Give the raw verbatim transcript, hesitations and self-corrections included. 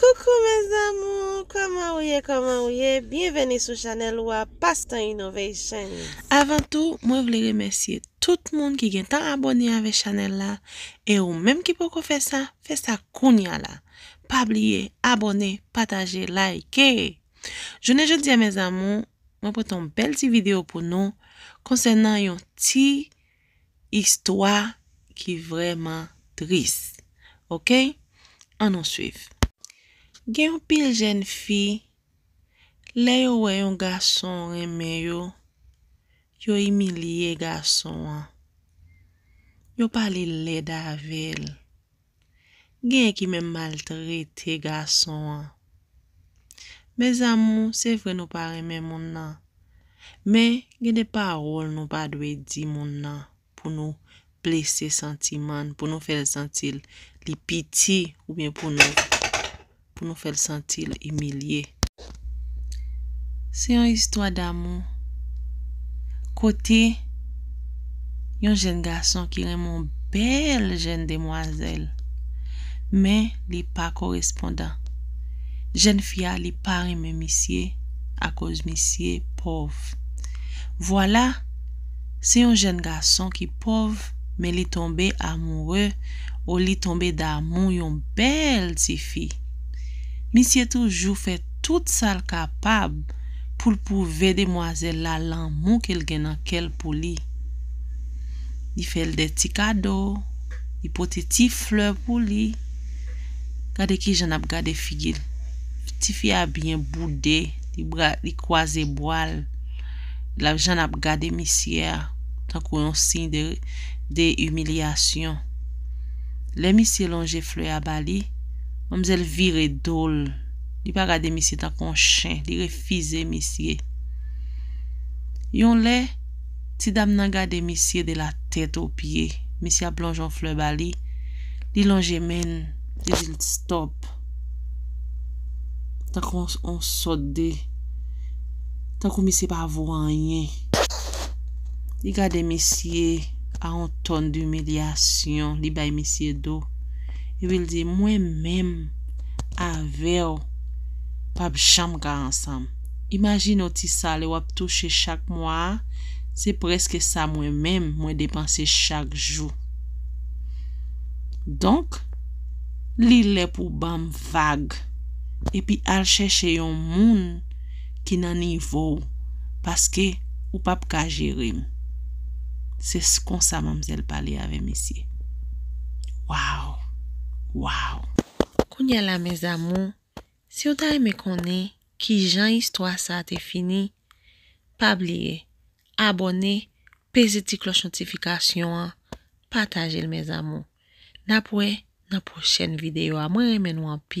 Coucou mes amours, kòman ou ye, kòman ou ye? Byenveni sou chanèl ou a, Pastan Innovation. Avan tou, mwen vle remèsye tout moun ki gentan abòne avèk chanèl la, e ou menm ki poko fè sa, fè sa kounya la. Pa bliye abòne, pataje, like. Jounen jodi a, mes amours, mwen pote yon bèl ti videyo pou nou konsènan yon ti istwa ki vrèman tris. Oke? Ann nou swiv. Gen yon pil jèn fi, lè yo wè yon gason renmen yo, yo imilye gason an. Yo pale lèd avè l. Genyen ki menm maltrete gason an. Mes amours, se vre nou pa renmen moun nan, men gen de pawòl nou pa dwe di moun nan pou nou blese santiman l, pou nou fè l santi l li piti, oubyen pou nou, pou nou fè l santi l imilye. Se yon istwa damou kote yon jèn gason ki renmen yon bèl jèn demwazèl, men li pa korespondan. Jèn fi a, li pa renmen misye akoz misye pòv. Vwala, se yon jèn gason ki pòv, men li tonbe amoure, o li tonbe damou yon bèl tifi. Misye toujou fè tout sa l kapab pou l pwouve demwazèl la lanmou ke l gen nan kè l pou li. Li fè l de ti kado, li pote ti flè pou li. Gade kijan n ap gade figi l. Tifi a byen boude, li bra, li kwaze bra l. L ap, jan n ap gade misye a, tankou yon siy de, de imilyasyon. Lè misye lonje flè a ba li, manmzèl vire do l. Li pa gade misye tankou yon chen, li refize misye. Yon lè, ti dam nan gade misye de la tèt o pye. Misye ap lonje yon flè ba li. Li lonje men l, li di l stop. Tankou yon, yon sòt de, tankou misye pa vo anyen. Li gade misye a yon tòn de imilyasyon, li bay misye do. Epi l di, mwen menm avè w p ap janm ka ansanm. Imajine w ti salè w ap touche chak mwa a, se prèske sa mwen menm mwen depanse chak jou. Donk, li lè pou ban m vag, epi al chèche yon moun ki nan nivo w, paske ou p ap ka jere m. Se s-, konsa manmzèl pale avè misye. Waw! Waw! Kounye a la, mes amours, si w ta renmen konnen kijan istwa sa a te fini, pa bliye abòne, peze ti klòch notifikasyon an, pataje l, mes amours. N ap wè nan pwochèn videyo a. Mwen renmen nou anpil.